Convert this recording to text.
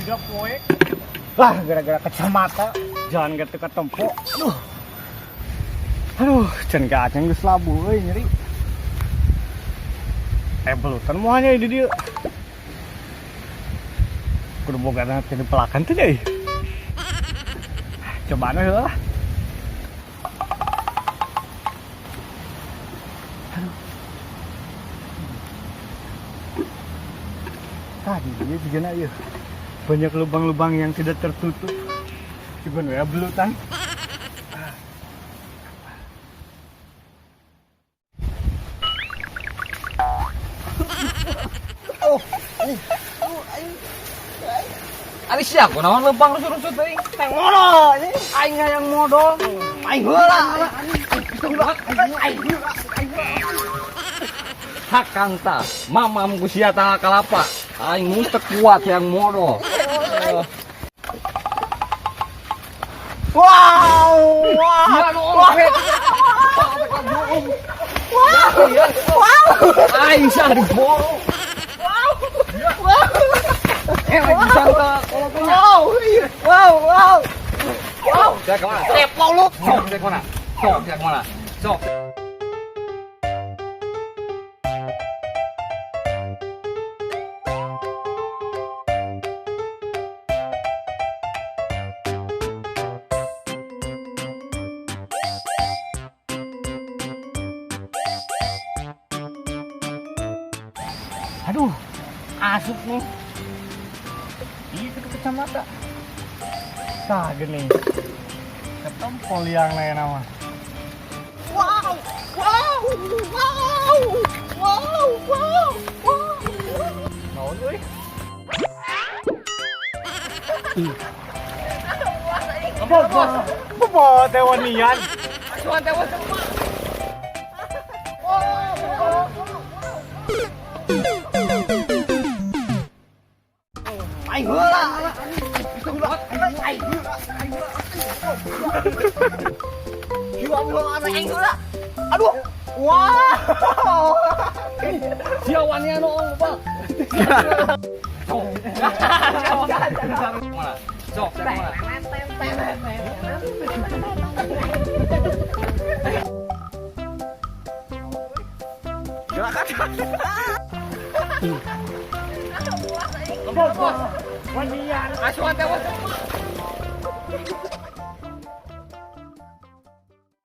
Udah poek. Wah, gara-gara kacamata jalan gak teu katempo. Aduh. Aduh, can gaceng geus labuh euy, nyeri. Eh, belutan moalnya di dieu. Kudu boga teh pelakan tuh deh. Cobaan we lah. Aduh. Tadi dia juga na ieu. Banyak lubang-lubang yang tidak tertutup. Gimana ya belutan? Oh, Ari sia kunaon lempang rusut-rusut teuing? Teng modol ini. Aing hayang modol. Aing heula. Aing heula. Hakang ta, mamam ku sia tanggal kalapa. Aing mun teu kuat hayang modol. Wow, wow. Sia nu ongkek. Wow. Wow. Aing sia diboro. Wow. Wow. Eh, pisan ta kolotnya. Wow, wow, wow. Wow, sia kemana? Tepok lu. Sok, sia kemana? Sok, sia kemana? Sok. Aduh, asup nih. Itu ke kacamata. Tah gini. Ketempol yang lain nama. Wow, wow, wow, wow, wow, wow. Naon euy? Apa, bos? Apa tewanian? Asuhan tewas semua. Aing heula. Aing heula. Aing heula. Aduh. Wow. Sia wani anu ong, Bang. Sok. Mana? Sok, sia kemana? Bos, bos. Wanian. Asuhan tewas semua.